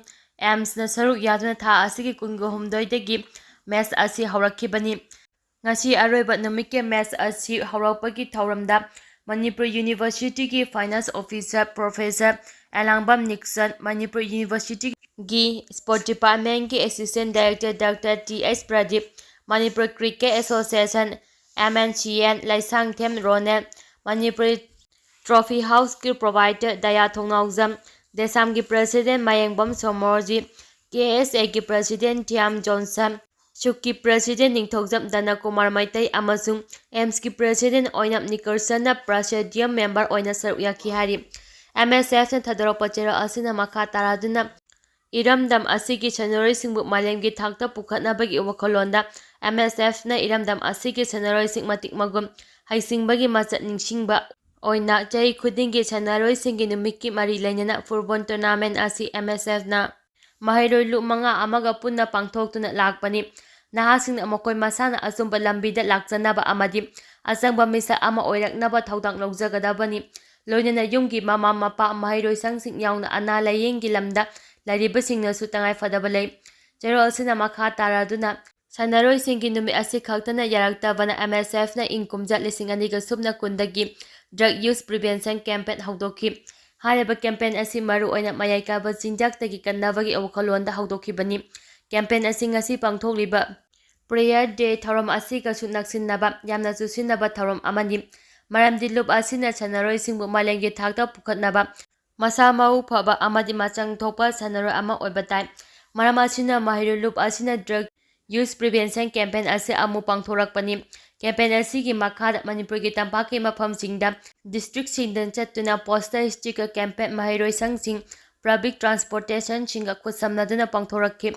ꯑꯦꯝꯁꯅ ꯁꯔꯨꯛ ꯌꯥꯗꯨꯅ ꯊꯥ ꯑꯁꯤꯒꯤ ꯀꯨꯟꯒ ꯍꯨꯝꯗꯣꯏꯗꯒꯤ ꯃꯦꯆ ꯑꯁꯤ ꯍꯧꯔꯛꯈꯤꯕꯅꯤ꯫ ꯉꯁꯤ ꯑꯔꯣꯏꯕ ꯅꯨꯃꯤꯠꯀꯤ ꯃꯦꯆ ꯑꯁꯤ ꯍꯧꯔꯛꯄꯒꯤ ꯊꯧꯔꯝꯗ ꯃꯅꯤꯄꯨꯔ ꯌꯨꯅꯤꯚꯔꯁꯤꯇꯤꯒꯤ finance officer professor Elangbam Nixon, Manipur ꯌꯨꯅꯤꯚꯔꯁꯤꯇꯤꯒꯤ ꯁ꯭ꯄꯣꯔꯠ ꯗꯤꯄꯥꯔꯠꯃꯦꯟꯒꯤ assistant director doctor T S Pradip, Manipur cricket association, M N C N, Leishangthem Ronel, Manipuri trophy ꯍꯥꯎꯁꯀꯤ ꯄ꯭ꯔꯣꯚꯥꯏꯗꯔ ꯗꯌꯥ ꯊꯣꯡꯅꯥꯎꯖꯝ, ꯗꯦꯁꯥꯝꯒꯤ president Mayengbam Somorjit, K S ꯑꯦꯒꯤ ꯄ꯭ꯔꯁꯤꯗꯦꯟꯠ ꯊꯤꯌꯥꯝ ꯖꯣꯟꯁꯟ, ꯁꯨꯛꯀꯤ ꯄ꯭ꯔꯁꯤꯗꯦꯟꯠ ꯅꯤꯡꯊꯧꯖꯝ ꯗꯅꯀꯨꯃꯥꯔ ꯃꯩꯇꯩ ꯑꯃꯁꯨꯡ ꯑꯦꯝꯁꯀꯤ ꯄ꯭ꯔꯁꯤꯗꯦꯟꯠ ꯑꯣꯏꯅꯝ ꯅꯤꯀꯔꯁꯟꯅ ꯄ꯭ꯔꯦꯁꯤꯗꯤꯌꯝ ꯃꯦꯝꯕꯔ ꯑꯣꯏꯅ ꯁꯔꯨꯛ ꯌꯥꯈꯤ ꯍꯥꯏꯔꯤ꯫ ꯑꯦꯝ ꯑꯦꯁ ꯑꯦꯐꯅ ꯊꯥꯗꯣꯔꯛꯄ ꯆꯦꯔꯣꯜ ꯑꯁꯤꯅ ꯃꯈꯥ ꯇꯥꯔꯗꯨꯅ, ꯏꯔꯝꯗꯝ ꯑꯁꯤꯒꯤ ꯁꯥꯟꯅꯔꯣꯏꯁꯤꯡꯕꯨ ꯃꯥꯂꯦꯝꯒꯤ ꯊꯥꯛꯇ ꯄꯨꯈꯠꯅꯕꯒꯤ ꯋꯥꯈꯜꯂꯣꯟꯗ ꯑꯦꯝ ꯑꯦꯁ ꯑꯦꯐꯅ ꯏꯔꯝꯗꯝ ꯑꯁꯤꯒꯤ ꯁꯥꯟꯅꯔꯣꯏꯁꯤꯡ ꯃꯇꯤꯛ ꯃꯒꯨꯟ, ꯍꯩꯁꯤꯡꯕꯒꯤ ꯃꯆꯠ ꯅꯤꯡꯁꯤꯡꯕ ꯑꯣꯏꯅ ꯆꯍꯤ ꯈꯨꯗꯤꯡꯒꯤ ꯁꯥꯟꯅꯔꯣꯏꯁꯤꯡꯒꯤ ꯅꯨꯃꯤꯠꯀꯤ ꯃꯔꯤ ꯂꯩꯅꯅ ꯐꯨꯠꯕꯣꯜ ꯇꯣꯔꯅꯥꯃꯦꯟꯠ ꯑꯁꯤ ꯑꯦꯝ ꯑꯦꯁ ꯑꯦꯐꯅ ꯃꯍꯩꯔꯣꯏ ꯂꯨꯞ ꯃꯉꯥ ꯑꯃꯒ ꯄꯨꯟꯅ ꯄꯥꯡꯊꯣꯛꯇꯨꯅ ꯂꯥꯛꯄꯅꯤ꯫ ꯅꯍꯥꯁꯤꯡꯅ ꯃꯈꯣꯏ ꯃꯁꯥꯅ ꯑꯆꯨꯝꯕ ꯂꯝꯕꯤꯗ ꯂꯥꯛꯆꯅꯕ ꯑꯃꯗꯤ ꯑꯆꯪꯕ ꯃꯤꯁꯛ ꯑꯃ ꯑꯣꯏꯔꯛꯅꯕ ꯊꯧꯗꯥꯡ ꯂꯧꯖꯒꯗꯕꯅꯤ꯫ ꯂꯣꯏꯅꯅ ꯌꯨꯝꯒꯤ ꯃꯃꯥ ꯃꯄꯥ, ꯃꯍꯩꯔꯣꯏꯁꯪꯁꯤꯡ ꯌꯥꯎꯅ ꯑꯅꯥ ꯂꯥꯌꯦꯡꯒꯤ ꯂꯝꯗ ꯂꯩꯔꯤꯕꯁꯤꯡꯅꯁꯨ ꯇꯉꯥꯏ ꯐꯗꯕ ꯂꯩ꯫ ꯆꯦꯔꯣꯜ ꯑꯁꯤꯅ ꯃꯈꯥ ꯇꯥꯔꯗꯨꯅ, ꯁꯥꯟꯅꯔꯣꯏꯁꯤꯡꯒꯤ ꯅꯨꯃꯤꯠ ꯑꯁꯤ ꯈꯛꯇꯅ ꯌꯥꯔꯛꯇꯕꯅ M S F ꯅ ꯏꯪ ꯀꯨꯝꯖꯥ ꯂꯤꯁꯤꯡ ꯑꯅꯤꯒ ꯁꯨꯞꯅ ꯀꯨꯟꯗꯒꯤ drug use prevention campaign ꯍꯧꯗꯣꯛꯈꯤ꯫ ꯍꯥꯏꯔꯤꯕ campaign ꯑꯁꯤ ꯃꯔꯨꯑꯣꯏꯅ ꯃꯌꯥꯏ ꯀꯥꯕ ꯆꯤꯟꯖꯥꯛꯇꯒꯤ ꯀꯟꯅꯕꯒꯤ ꯋꯥꯈꯜꯂꯣꯟꯗ ꯍꯧꯗꯣꯛꯈꯤꯕꯅꯤ꯫ Campaign ꯑꯁꯤ ꯉꯁꯤ ꯄꯥꯡꯊꯣꯛꯂꯤꯕ Prayer Day ꯊꯧꯔꯝ ꯑꯁꯤꯒꯁꯨ ꯅꯛꯁꯤꯟꯅꯕ ꯌꯥꯝꯅ ꯆꯨꯁꯤꯟꯅꯕ ꯊꯧꯔꯝ ꯑꯃꯅꯤ꯫ ꯃꯔꯝꯗꯤ ꯂꯨꯞ ꯑꯁꯤꯅ ꯁꯥꯟꯅꯔꯣꯏꯁꯤꯡꯕꯨ ꯃꯥꯂꯦꯝꯒꯤ ꯊꯥꯛꯇ ꯄꯨꯈꯠꯅꯕ ꯃꯁꯥ ꯃꯎ ꯐꯕ ꯑꯃꯗꯤ ꯃꯆꯪ ꯊꯣꯛꯄ ꯁꯥꯟꯅꯔꯣꯏ ꯑꯃ ꯑꯣꯏꯕ ꯇꯥꯏ꯫ ꯃꯔꯝ ꯑꯁꯤꯅ ꯃꯍꯩꯔꯣꯏ ꯂꯨꯞ ꯑꯁꯤꯅ drug use prevention campaign ꯑꯁꯤ ꯑꯃꯨꯛ ꯄꯥꯡꯊꯣꯔꯛꯄꯅꯤ꯫ Campaign ꯑꯁꯤꯒꯤ ꯃꯈꯥꯗ ꯃꯅꯤꯄꯨꯔꯒꯤ ꯇꯝꯄꯥꯛꯀꯤ ꯃꯐꯝꯁꯤꯡꯗ district ꯁꯤꯡꯗ ꯆꯠꯇꯨꯅ poster, sticker, campaign, ꯃꯍꯩꯔꯣꯏ ꯁꯪꯁꯤꯡ, public transportation ꯁꯤꯡꯒ ꯈꯨꯠꯁꯝꯅꯗꯨꯅ ꯄꯥꯡꯊꯣꯔꯛꯈꯤ꯫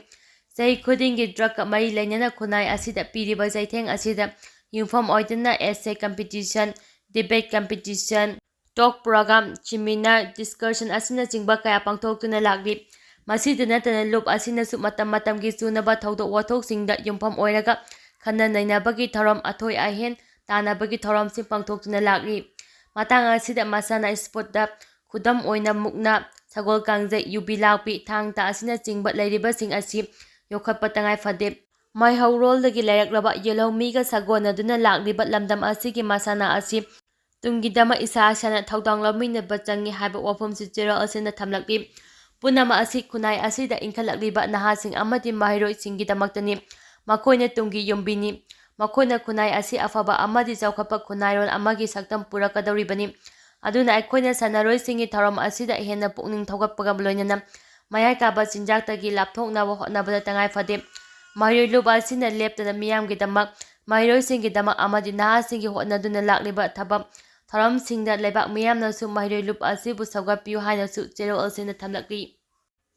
ꯆꯍꯤ ꯈꯨꯗꯤꯡꯒꯤ drug ꯀ ꯃꯔꯤ ꯂꯩꯅꯅ ꯈꯨꯟꯅꯥꯏ ꯑꯁꯤꯗ ꯄꯤꯔꯤꯕ ꯆꯩꯊꯦꯡ ꯑꯁꯤꯗ ꯌꯨꯝꯐꯝ ꯑꯣꯏꯗꯨꯅ essay competition, debate competition, talk program, seminar, discussion ꯑꯁꯤꯅꯆꯤꯡꯕ ꯀꯌꯥ ꯄꯥꯡꯊꯣꯛꯇꯨꯅ ꯂꯥꯛꯂꯤ꯫ ꯃꯁꯤꯗ ꯅꯠꯇꯅ ꯂꯨꯞ ꯑꯁꯤꯅꯁꯨ ꯃꯇꯝ ꯃꯇꯝꯒꯤ ꯆꯨꯅꯕ ꯊꯧꯗꯣꯛ ꯋꯥꯊꯣꯛꯁꯤꯡꯗ ꯌꯨꯝꯐꯝ ꯑꯣꯏꯔꯒ ꯈꯟꯅ ꯅꯩꯅꯕꯒꯤ ꯊꯧꯔꯝ, ꯑꯊꯣꯏ ꯑꯍꯦꯟ ꯇꯥꯟꯅꯕꯒꯤ ꯊꯧꯔꯝꯁꯤꯡ ꯄꯥꯡꯊꯣꯛꯇꯨꯅ ꯂꯥꯛꯂꯤ꯫ ꯃꯇꯥꯡ ꯑꯁꯤꯗ ꯃꯁꯥꯟꯅ sportꯇ ꯈꯨꯗꯝ ꯑꯣꯏꯅ ꯃꯨꯛꯅꯥ, ꯁꯒꯣꯜ ꯀꯥꯡꯖꯩ, ꯌꯨꯕꯤ ꯂꯥꯛꯄꯤ, ꯊꯥꯡ ꯇꯥ ꯑꯁꯤꯅꯆꯤꯡꯕ ꯂꯩꯔꯤꯕꯁꯤꯡ ꯑꯁꯤ ꯌꯣꯛꯈꯠꯄ ꯇꯉꯥꯏ ꯐꯗꯦ꯫ ꯃꯩꯍꯧꯔꯣꯜꯗꯒꯤ ꯂꯩꯔꯛꯂꯕ ꯌꯦꯜꯍꯧꯃꯤꯒ ꯁꯥꯒꯣꯟꯅꯗꯨꯅ ꯂꯥꯛꯂꯤꯕ ꯂꯝꯗꯝ ꯑꯁꯤꯒꯤ ꯃꯁꯥꯟꯅ ꯑꯁꯤ ꯇꯨꯡꯒꯤꯗꯃꯛ ꯏꯁꯥ ꯏꯁꯥꯅ ꯊꯧꯗꯥꯡ ꯂꯧꯃꯤꯟꯅꯕ ꯆꯪꯏ ꯍꯥꯏꯕ ꯋꯥꯐꯝꯁꯨ ꯆꯦꯔꯣꯜ ꯑꯁꯤꯅ ꯊꯝꯂꯛꯂꯤ꯫ ꯄꯨꯝꯅꯃꯛ ꯑꯁꯤ ꯈꯨꯟꯅꯥꯏ ꯑꯁꯤꯗ ꯏꯟꯈꯠꯂꯛꯂꯤꯕ ꯅꯍꯥꯁꯤꯡ ꯑꯃꯗꯤ ꯃꯍꯩꯔꯣꯏꯁꯤꯡꯒꯤꯗꯃꯛꯇꯅꯤ꯫ ꯃꯈꯣꯏꯅ ꯇꯨꯡꯒꯤ ꯌꯨꯝꯕꯤꯅꯤ꯫ ꯃꯈꯣꯏꯅ ꯈꯨꯟꯅꯥꯏ ꯑꯁꯤ ꯑꯐꯕ ꯑꯃꯗꯤ ꯆꯥꯎꯈꯠꯄ ꯈꯨꯟꯅꯥꯏꯔꯣꯜ ꯑꯃꯒꯤ ꯁꯛꯇꯝ ꯄꯨꯔꯛꯀꯗꯧꯔꯤꯕꯅꯤ꯫ ꯑꯗꯨꯅ ꯑꯩꯈꯣꯏꯅ ꯁꯥꯟꯅꯔꯣꯏꯁꯤꯡꯒꯤ ꯊꯧꯔꯝ ꯑꯁꯤꯗ ꯍꯦꯟꯅ ꯄꯨꯛꯅꯤꯡ ꯊꯧꯒꯠꯄꯒ ꯂꯣꯏꯅꯅ ꯃꯌꯥꯏ ꯀꯥꯕ ꯆꯤꯟꯖꯥꯛꯇꯒꯤ ꯂꯥꯞꯊꯣꯛꯅꯕ ꯍꯣꯠꯅꯕꯗ ꯇꯉꯥꯏ ꯐꯗꯦ꯫ ꯃꯍꯩꯔꯣꯏ ꯂꯨꯞ ꯑꯁꯤꯅ ꯂꯦꯞꯇꯅ ꯃꯤꯌꯥꯝꯒꯤꯗꯃꯛ, ꯃꯍꯩꯔꯣꯏꯁꯤꯡꯒꯤꯗꯃꯛ ꯑꯃꯗꯤ ꯅꯍꯥꯁꯤꯡꯒꯤ ꯍꯣꯠꯅꯗꯨꯅ ꯂꯥꯛꯂꯤꯕ ꯊꯕꯛ ꯊꯧꯔꯝꯁꯤꯡꯗ ꯂꯩꯕꯥꯛ ꯃꯤꯌꯥꯝꯅꯁꯨ ꯃꯍꯩꯔꯣꯏ ꯂꯨꯞ ꯑꯁꯤꯕꯨ ꯁꯧꯒꯠꯄꯤꯌꯨ ꯍꯥꯏꯅꯁꯨ ꯆꯦꯔꯣꯜ ꯑꯁꯤꯅ ꯊꯝꯂꯛꯂꯤ꯫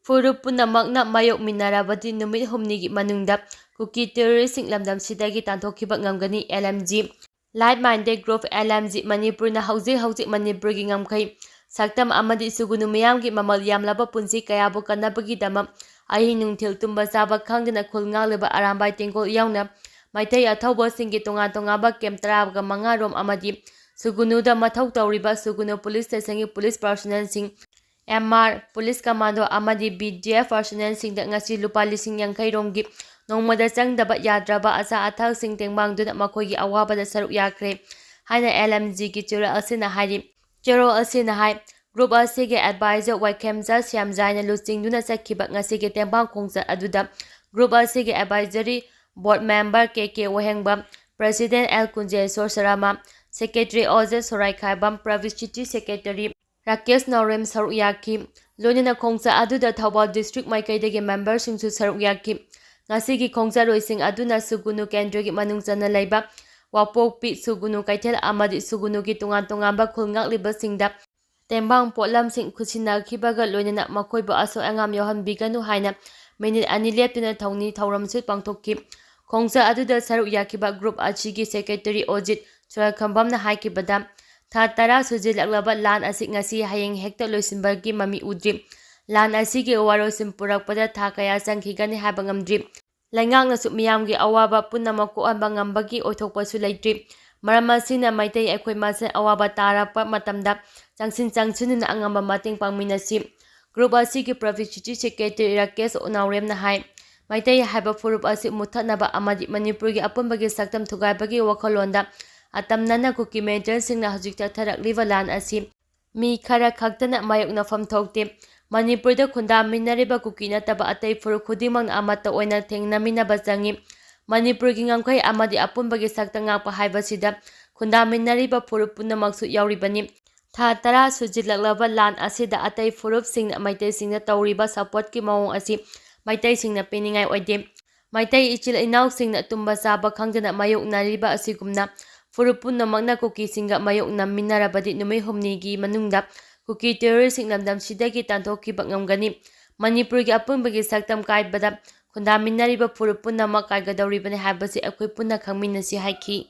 ꯐꯨꯔꯨꯞ ꯄꯨꯝꯅꯃꯛꯅ ꯃꯥꯌꯣꯛꯃꯤꯟꯅꯔꯕꯗꯤ ꯅꯨꯃꯤꯠ ꯍꯨꯝꯅꯤꯒꯤ ꯃꯅꯨꯡꯗ ꯀꯨꯀꯤ terroristꯁꯤꯡ ꯂꯝꯗꯝꯁꯤꯗꯒꯤ ꯇꯥꯟꯊꯣꯛꯈꯤꯕ ꯉꯝꯒꯅꯤ꯫ L M G, Like Minded Group, L M G ꯃꯅꯤꯄꯨꯔꯅ ꯍꯧꯖꯤꯛ ꯍꯧꯖꯤꯛ ꯃꯅꯤꯄꯨꯔꯒꯤ ꯉꯝꯈꯩ, ꯁꯛꯇꯝ ꯑꯃꯗꯤ ꯁꯨꯒꯨꯅꯨ ꯃꯤꯌꯥꯝꯒꯤ ꯃꯃꯜ ꯌꯥꯝꯂꯕ ꯄꯨꯟꯁꯤ ꯀꯌꯥꯕꯨ ꯀꯟꯅꯕꯒꯤꯗꯃꯛ ꯑꯍꯤꯡ ꯅꯨꯡꯊꯤꯜ ꯇꯨꯝꯕ ꯆꯥꯕ ꯈꯪꯗꯅ ꯈꯨꯜ ꯉꯥꯛꯂꯤꯕ ꯑꯔꯥꯝꯕꯥꯏ ꯇꯦꯡꯒꯣꯜ ꯌꯥꯎꯅ ꯃꯩꯇꯩ ꯑꯊꯧꯕꯁꯤꯡꯒꯤ ꯇꯣꯉꯥꯟ ꯇꯣꯉꯥꯟꯕ camp ꯇꯔꯥꯒ ꯃꯉꯥ ꯔꯣꯝ ꯑꯃꯗꯤ ꯁꯨꯒꯨꯅꯨꯗ ꯃꯊꯧ ꯇꯧꯔꯤꯕ ꯁꯨꯒꯨꯅꯨ police stationꯒꯤ police personnelꯁꯤꯡ, M R, police commando ꯑꯃꯗꯤ B D F personnelꯁꯤꯡꯗ ꯉꯁꯤ ꯂꯨꯄꯥ ꯂꯤꯁꯤꯡ ꯌꯥꯡꯈꯩ ꯔꯣꯝꯒꯤ ꯅꯣꯡꯃꯗ ꯆꯪꯗꯕ ꯌꯥꯗ꯭ꯔꯕ ꯑꯆꯥ ꯑꯊꯛꯁꯤꯡ ꯇꯦꯡꯕꯥꯡꯗꯨꯅ ꯃꯈꯣꯏꯒꯤ ꯑꯋꯥꯕꯗ ꯁꯔꯨꯛ ꯌꯥꯈ꯭ꯔꯦ ꯍꯥꯏꯅ L M G ꯒꯤ ꯆꯦꯔꯣꯜ ꯑꯁꯤꯅ ꯍꯥꯏꯔꯤ꯫ ꯆꯦꯔꯣꯜ ꯑꯁꯤꯅ ꯍꯥꯏ, group ꯑꯁꯤꯒꯤ advisor ꯋꯥꯏꯈꯦꯝꯆꯥ ꯁ꯭ꯌꯥꯝꯖꯥꯏꯅ ꯂꯨꯆꯤꯡꯗꯨꯅ ꯆꯠꯈꯤꯕ ꯉꯁꯤꯒꯤ ꯇꯦꯡꯕꯥꯡ ꯈꯣꯡꯆꯠ ꯑꯗꯨꯗ group ꯑꯁꯤꯒꯤ advisory board member K K ꯋꯥꯍꯦꯡꯕꯝ, president L ꯀꯨꯟꯖꯦꯁꯣꯔ ꯁꯔꯥꯃ, secretary ꯑꯣꯖꯦ ꯁꯣꯔꯥꯏꯈꯥꯏꯕꯝ, publicity secretary Rakesh ꯅꯥꯎꯔꯦꯝ ꯁꯔꯨꯛ ꯌꯥꯈꯤ꯫ ꯂꯣꯏꯅꯅ ꯈꯣꯡꯆꯠ ꯑꯗꯨꯗ ꯊꯧꯕꯥꯜ district ꯃꯥꯏꯀꯩꯗꯒꯤ memberꯁꯤꯡꯁꯨ ꯁꯔꯨꯛ ꯌꯥꯈꯤ꯫ ꯉꯁꯤꯒꯤ ꯈꯣꯡꯆꯠꯂꯣꯏꯁꯤꯡ ꯑꯗꯨꯅ ꯁꯨꯒꯨꯅꯨ ꯀꯦꯟꯗ꯭ꯔꯒꯤ ꯃꯅꯨꯡ ꯆꯟꯅ ꯂꯩꯕ ꯋꯥꯄꯣꯛꯄꯤ, ꯁꯨꯒꯨꯅꯨ ꯀꯩꯊꯦꯜ ꯑꯃꯗꯤ ꯁꯨꯒꯨꯅꯨꯒꯤ ꯇꯣꯉꯥꯟ ꯇꯣꯉꯥꯟꯕ ꯈꯨꯜ ꯉꯥꯛꯂꯤꯕꯁꯤꯡꯗ ꯇꯦꯡꯕꯥꯡ ꯄꯣꯠꯂꯝꯁꯤꯡ ꯈꯨꯠꯁꯤꯟꯅꯈꯤꯕꯒ ꯂꯣꯏꯅꯅ ꯃꯈꯣꯏꯕꯨ ꯑꯁꯣꯏ ꯑꯉꯥꯝ ꯌꯥꯎꯍꯟꯕꯤꯒꯅꯨ ꯍꯥꯏꯅ minute ꯑꯅꯤ ꯂꯦꯞꯇꯅ ꯊꯧꯅꯤ ꯊꯧꯔꯝꯁꯨ ꯄꯥꯡꯊꯣꯛꯈꯤ꯫ ꯈꯣꯡꯆꯠ ꯑꯗꯨꯗ ꯁꯔꯨꯛ ꯌꯥꯈꯤꯕ group ꯑꯁꯤꯒꯤ secretary ꯑꯣꯖꯤꯠ ꯁꯣꯔꯥꯈꯝꯕꯝꯅ ꯍꯥꯏꯈꯤꯕꯗ, ꯊꯥ ꯇꯔꯥ ꯁꯨꯖꯤꯜꯂꯛꯂꯕ ꯂꯥꯟ ꯑꯁꯤ ꯉꯁꯤ ꯍꯌꯦꯡ ꯍꯦꯛꯇ ꯂꯣꯏꯁꯤꯟꯕꯒꯤ ꯃꯃꯤ ꯎꯗ꯭ꯔꯤ꯫ ꯂꯥꯟ ꯑꯁꯤꯒꯤ ꯋꯥꯔꯣꯏꯁꯤꯟ ꯄꯨꯔꯛꯄꯗ ꯊꯥ ꯀꯌꯥ ꯆꯪꯈꯤꯒꯅꯤ ꯍꯥꯏꯕ ꯉꯝꯗ꯭ꯔꯤ꯫ ꯂꯩꯉꯥꯛꯅꯁꯨ ꯃꯤꯌꯥꯝꯒꯤ ꯑꯋꯥꯕ ꯄꯨꯝꯅꯃꯛ ꯀꯣꯛꯍꯟꯕ ꯉꯝꯕꯒꯤ ꯑꯣꯏꯊꯣꯛꯄꯁꯨ ꯂꯩꯇ꯭ꯔꯤ꯫ ꯃꯔꯝ ꯑꯁꯤꯅ ꯃꯩꯇꯩ ꯑꯩꯈꯣꯏ ꯃꯁꯦꯟ ꯑꯋꯥꯕ ꯇꯥꯔꯛꯄ ꯃꯇꯝꯗ ꯆꯪꯁꯤꯟ ꯆꯪꯁꯤꯟꯗꯨꯅ ꯑꯉꯝꯕ ꯃꯇꯦꯡ ꯄꯥꯡꯃꯤꯟꯅꯁꯤ꯫ Group ꯑꯁꯤꯒꯤ publicity secretary ꯔꯥꯀꯦꯁ ꯎꯅꯥꯎꯔꯦꯝꯅ ꯍꯥꯏ, ꯃꯩꯇꯩ ꯍꯥꯏꯕ ꯐꯨꯔꯨꯞ ꯑꯁꯤ ꯃꯨꯠꯊꯠꯅꯕ ꯑꯃꯗꯤ ꯃꯅꯤꯄꯨꯔꯒꯤ ꯑꯄꯨꯟꯕꯒꯤ ꯁꯛꯇꯝ ꯊꯨꯒꯥꯏꯕꯒꯤ ꯋꯥꯈꯜꯂꯣꯟꯗ ꯑꯇꯝꯅꯅ ꯀꯨꯀꯤ militantꯁꯤꯡꯅ ꯍꯧꯖꯤꯛ ꯆꯠꯊꯔꯛꯂꯤꯕ ꯂꯥꯟ ꯑꯁꯤ ꯃꯤ ꯈꯔ ꯈꯛꯇꯅ ꯃꯥꯌꯣꯛꯅꯐꯝ ꯊꯣꯛꯇꯦ꯫ ꯃꯅꯤꯄꯨꯔꯗ ꯈꯨꯟꯗꯥꯃꯤꯟꯅꯔꯤꯕ ꯀꯨꯀꯤ ꯅꯠꯇꯕ ꯑꯇꯩ ꯐꯨꯔꯨꯞ ꯈꯨꯗꯤꯡꯃꯛꯅ ꯑꯃꯠꯇ ꯑꯣꯏꯅ ꯊꯦꯡꯅꯃꯤꯟꯅꯕ ꯆꯪꯏ꯫ ꯃꯅꯤꯄꯨꯔꯒꯤ ꯉꯝꯈꯩ ꯑꯃꯗꯤ ꯑꯄꯨꯟꯕꯒꯤ ꯁꯛꯇꯝ ꯉꯥꯛꯄ ꯍꯥꯏꯕꯁꯤꯗ ꯈꯨꯟꯗꯥꯃꯤꯟꯅꯔꯤꯕ ꯐꯨꯔꯨꯞ ꯄꯨꯝꯅꯃꯛꯁꯨ ꯌꯥꯎꯔꯤꯕꯅꯤ꯫ ꯊꯥ ꯇꯔꯥ ꯁꯨꯖꯤꯜꯂꯛꯂꯕ ꯂꯥꯟ ꯑꯁꯤꯗ ꯑꯇꯩ ꯐꯨꯔꯨꯞꯁꯤꯡꯅ ꯃꯩꯇꯩꯁꯤꯡꯗ ꯇꯧꯔꯤꯕ supportꯀꯤ ꯃꯑꯣꯡ ꯑꯁꯤ ꯃꯩꯇꯩꯁꯤꯡꯅ ꯄꯦꯟꯅꯤꯡꯉꯥꯏ ꯑꯣꯏꯗꯦ꯫ ꯃꯩꯇꯩ ꯏꯆꯤꯜ ꯏꯅꯥꯎꯁꯤꯡꯅ ꯇꯨꯝꯕ ꯆꯥꯕ ꯈꯪꯗꯅ ꯃꯥꯌꯣꯛꯅꯔꯤꯕ ꯑꯁꯤꯒꯨꯝꯅ ꯐꯨꯔꯨꯞ ꯄꯨꯝꯅꯃꯛꯅ ꯀꯨꯀꯤꯁꯤꯡꯒ ꯃꯥꯌꯣꯛꯅꯃꯤꯟꯅꯔꯕꯗꯤ ꯅꯨꯃꯤꯠ ꯍꯨꯝꯅꯤꯒꯤ ꯃꯅꯨꯡꯗ ꯀꯨꯀꯤ terroristꯁꯤꯡ ꯂꯝꯗꯝꯁꯤꯗꯒꯤ ꯇꯥꯟꯊꯣꯛꯈꯤꯕ ꯉꯝꯒꯅꯤ꯫ ꯃꯅꯤꯄꯨꯔꯒꯤ ꯑꯄꯨꯟꯕꯒꯤ ꯁꯛꯇꯝ ꯀꯥꯏꯕꯗ ꯈꯨꯟꯗꯥꯃꯤꯟꯅꯔꯤꯕ ꯐꯨꯔꯨꯞ ꯄꯨꯝꯅꯃꯛ ꯀꯥꯏꯒꯗꯧꯔꯤꯕꯅꯤ ꯍꯥꯏꯕꯁꯤ ꯑꯩꯈꯣꯏ ꯄꯨꯟꯅ ꯈꯪꯃꯤꯟꯅꯁꯤ ꯍꯥꯏꯈꯤ꯫